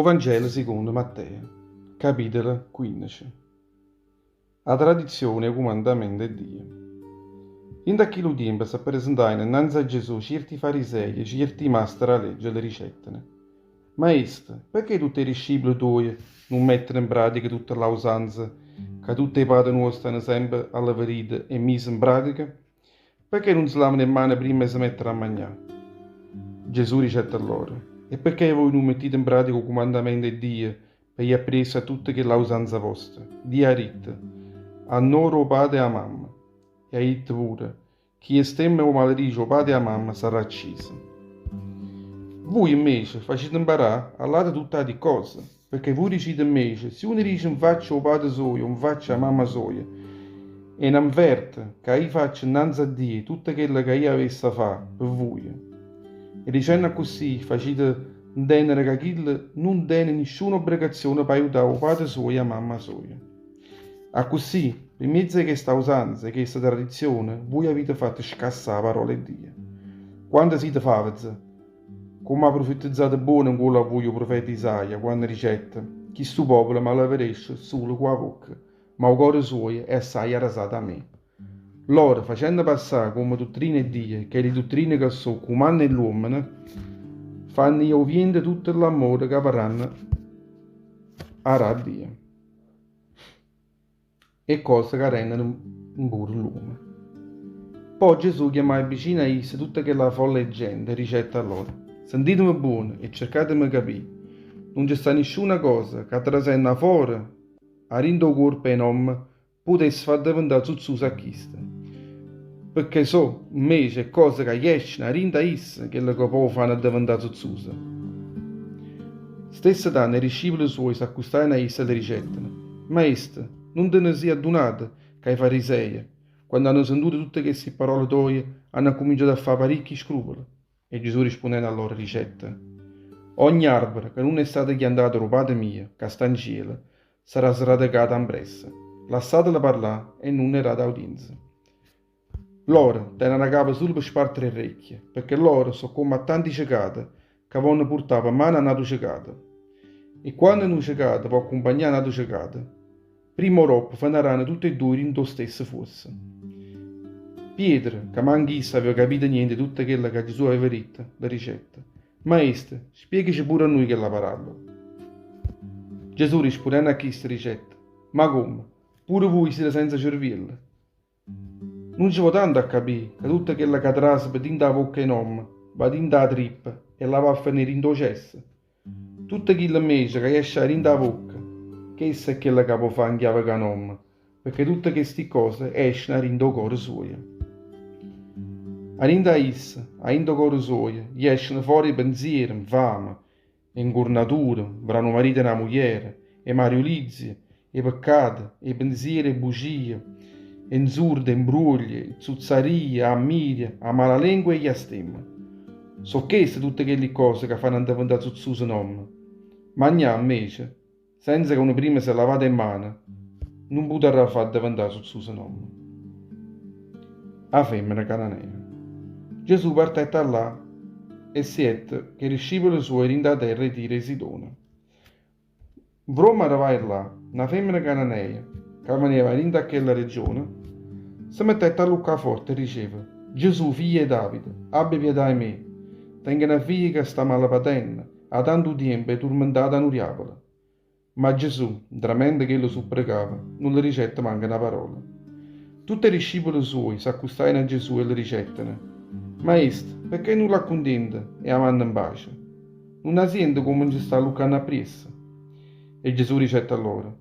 Vangelo secondo Matteo, capitolo 15. 'A tradizione e 'o cumandamento 'e Dio. Dint' a chillu tiempo s'appresentajeno 'nnanze a Gesù cierti fariseje e cierti maste d' 'a legge e le dicetteno, Maestro, pecché tutt' 'e discipule tuoje nun metteno 'npratica tutte ll'ausanze ca tutt' 'e pate nuoste hanno sempe alleverito e miso 'npratica? Pecché nun se lavano 'e mmane primma 'e se mettere a magnà? Gesù dicette a loro, E pecché vuje nun mettite 'npratica 'o cumandamento 'e Dio pe jì appriesso a tutte chell'ausanza vosta? Dio ha ditto, Annora 'o pate e 'a mamma. E ha ditto pure, Chi jestemma o maledice 'o pate e 'a mamma sarrà acciso. Vuje invece facite 'mparà a ll'ate tutte ati ccose, pecché vuje dicite invece, si uno dice 'nfaccia 'o pate suojo o 'nfaccia 'a mamma soja, È na 'nferta ca io faccio 'nnanze a Dio tutto chello ca io avessa fà pe vuje. E dicenno accussì facite 'ntennere ca chillo nun tene nisciuna obbregazione p'aiutà 'o pate suojo e 'a mamma soja. Accussì, pe mmiezzo 'e chesta ausanza, 'e chesta tradizione, vuje avite fatto scassà 'a parola 'e Dio. Quanto site faveze! Comme ha prufetizzato buono 'ncuollo a vuje 'o prufeta Isaia, quanno dicette, Chistu popolo m'alleveresce sulo cu 'a vocca, ma 'o core suojo è assaje arrasato 'a me. Loro, facenno passà comme duttrina 'e Dio chelli duttrine ca so' cumanne 'e ll'uommene, fanno ì 'o viento tutto ll'ammore ca avarranno 'a dà a Dio. 'E ccose ca renneno 'mpuro ll'uomo. Po' Gesù chiammaje vicino a isso tutta chella folla 'e gente e dicette a loro, Sentiteme buono e cercate 'e me capì, nun ce sta nisciuna cosa ca trasenno 'a fora 'a dint' 'o cuorpo 'e n'ommo putesse fa addeventà zuzzuso a chisto. Pecché so', 'mmece, 'e ccose ca jesceno 'a dint' a isso chelle ca po' 'o fanno addeventà zuzzuso. Stesso tanno 'e discipule suoje s'accustajeno a isso e le dicetteno, Maestro, nun te ne si' addunato ca 'e fariseje, quanno hanno sentuto tutte chesti parole toje, hanno accuminciato a fa' paricchi scrupole? E Gesù rispunnenno a loro dicette, Ogni arbero ca nun è stato chiantato d' 'o Pate mio, ca sta 'ncielo, sarrà sradecato ampressa. Lassatele parlà e nun 'e date audienza. Loro teneno 'a capa sulo pe spartere 'e rrecchie, pecché loro so' comme a tanti cecate ca vonno purtà pe mano a n'atu cecato. E quanno nu cecato vò accumpagnà n'atu cecato, primma o doppo fenaranno tutt' 'e duje dint' 'o stesso fuosso. Pietro, ca manco isso aveva capito niente 'e tutto chello ca Gesù aveva ditto, le dicette, Maestro, spiegace pure a nuje chella parabola. Gesù rispunnenno a chisto dicette, Ma comme, pure vuje site senza cerviello? Nun ce vo' tanto a capì ca tutto chello ca trase pe dint' 'a vocca 'e n'ommo va dint' 'a trippa e la va a fenì dint' 'o cesso. Tutto chillo 'mmece ca jesce 'a dint' 'a vocca, chesto è chello ca po' fa 'nchiavecà n'ommo, pecché tutte chesti ccose esceno 'a dint' 'o core suojo. A dint' 'a isso, 'a dint' 'o core suojo, jesceno fora 'e penziere 'nfame, 'e 'ncurnature nfra nu marito e na mugliera, 'e mariulizie, 'e peccate, 'e penziere 'e bucie, 'e 'nzurde, 'e 'mbruoglie, 'e zuzzarie, 'a mmiria, 'a malalengua e 'e jastemme. So' cheste tutte chelli ccose ca fanno addeventà zuzzuso n'ommo. Magnà, 'mmece, senza ca uno primma s'è lavato 'e mmane, nun putarrà fà addeventà zuzzuso n'ommo. A femmena cananea. Gesù partette 'a llà e se jette ch' 'e discipule suoje dint' 'a terra 'e Tiro e Sidone. Nfromme arrevaje llà, na femmena cananea, ca veneva 'a dint' 'a chella regione, se mettette a alluccà forte e diceva, Gesù, figlio 'e Davide, abbi pietà 'e me! Tengo na figlia ca sta malapatenno 'a tantu tiempo e è turmentata 'a nu diavolo. Ma Gesù, 'ntramente ch'ello supprecava, nun le dicette manco na parola. Tutt' 'e discipule suoje s'accustajeno a Gesù e le dicetteno, Maestro, pecché nun l'accuntiente e 'a manne 'npace? Nun 'a siente comme nce sta alluccanno appriesso? E Gesù dicette a loro,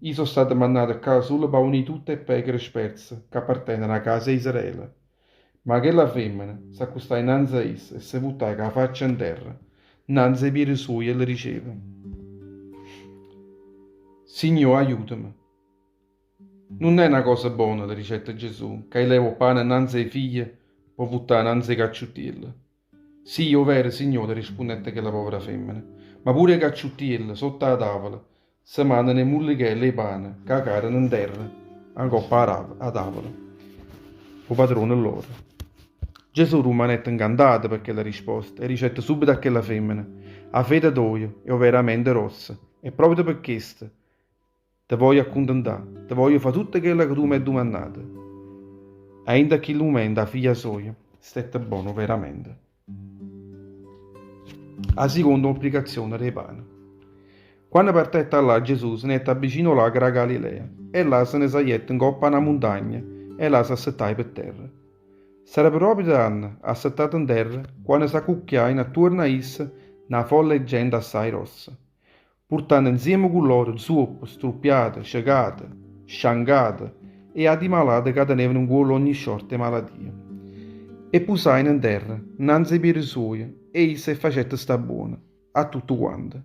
Io so' stato mannato ccà sulo p'aunì tutt' 'e pechere sperze c'apparteneno 'a casa 'e Israele. Ma chella femmena s'accustaje 'nnanze a isso e se vuttaje cu 'a faccia 'nterra 'nnanze 'e piede suoje e le diceva, Signò, aiutame. Nun è na cosa bona, le dicette Gesù, ca 'e leva 'o pane 'nnanze 'e figlie p' 'o vuttà 'nnanze 'e cacciuttielle. Sì, 'o vero, Signò, le rispunnette chella povera femmena, ma pure 'e cacciuttielle, sotto 'a tavola, se mannano 'e mullichelle 'e pane ca careno 'nterra 'a 'ncoppa 'a tavola d' 'o padrone lloro. Gesù rummanette 'ncantato pe chella risposta e dicette subito a chella femmena, 'A fede toja è overamente grossa e proprio pe chesto te voglio accuntentà, te voglio fa tutto chello che tu m'hai domandato. E dint' a chillu mumento 'a figlia soja stette bona overamente. 'A seconda moltiplicazione d' 'e pane. Quanno partette 'a là Gesù se ne jette vicino 'o lago d' 'a Galilea e là se ne sagliette 'ncopp' a na muntagna e là s'assettaje pe terra. S'era proprio tanno assettato 'nterra quanno s'accucchiajeno attuorno a isso na folla 'e gente assaje grossa, purtanno 'nzieme cu loro zuoppe, struppiate, cecate, sciancate e ati malate ca tenevano 'ncuollo ogni sciorta 'e malatia. E pusajeno 'nterra, 'nnanze 'e piede suoje, e isso 'e facette sta buone, a tuttu quante.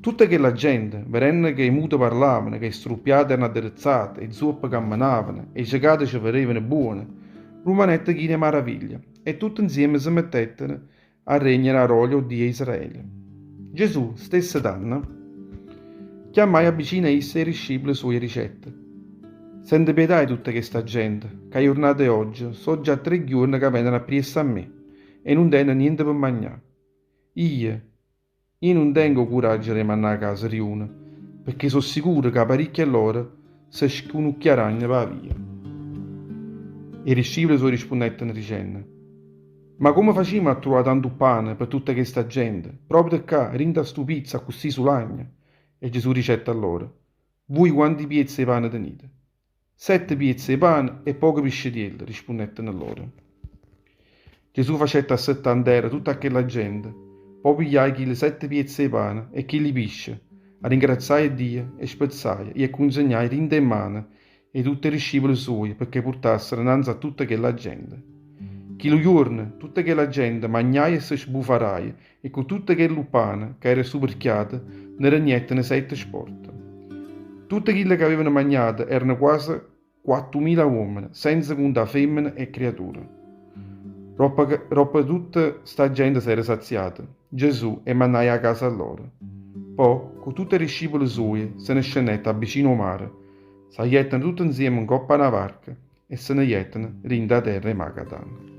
Tutta chella gente, vedenno che 'e mute parlavano, che 'e struppiate erano adderezzate, 'e zuoppe cammenavano, 'e cecate ce vedevano buone, rummanette chine 'e maraviglia e tutte 'nzieme se mettettero a regnere 'a rolia 'o Dio 'e Israele. Gesù, stesse tanno, chiammaje avvicino a isso 'e discipule suoje e dicette, Sento pietà 'e tutta chesta gente, ca 'a jurnata 'e ogge so' già tre ghiuorne ca veneno appriesso a me e nun teneno niente pe magnà. Io, Io nun tengo 'o curaggio d' 'e mannà 'a casa riune, pecché so' sicuro ca paricchie 'e loro se scunucchiaranno p' 'a via. E discipule suoje rispunnettero dicenno, Ma comme facimmo a truvà tantu ppane pe tutta chesta gente, proprio ccà, dint' a stu pizzo accussì sulagno? E Gesù dicette a loro, Vuje quanti piezze 'e pane tenite? Sette piezze 'e pane e poche piscetielle, rispunnettero loro. Gesù facette assettà 'nterra tutta chella gente, po' pigliaje chilli sette piezze 'e pane e chilli pisce, arringrazziaje Dio, 'e spezzaje e 'e cunzegnaje dint' 'e mmane 'e tutt' 'e discipule suoje pecché 'e purtassero 'nnanze a tutta chella gente. Chillu juorno tutta chella gente magnaje e se sbufaraje e cu tutto chellu ppane ca era superchiato ne regnetteno sette sporte. Tutte chille ca avevano magnato erano quase quattomila uommene, senza cuntà femmene e criature. Roppo ca tutta sta gente s'era saziata, Gesù 'e mannaje 'a casa lloro. Po', cu tutte 'e discipule suoje, se ne scennette avvicino 'o mare. Saglietteno tutte 'nzieme 'ncopp' a na varca e se ne jetteno dint' 'a terra 'e Magadan.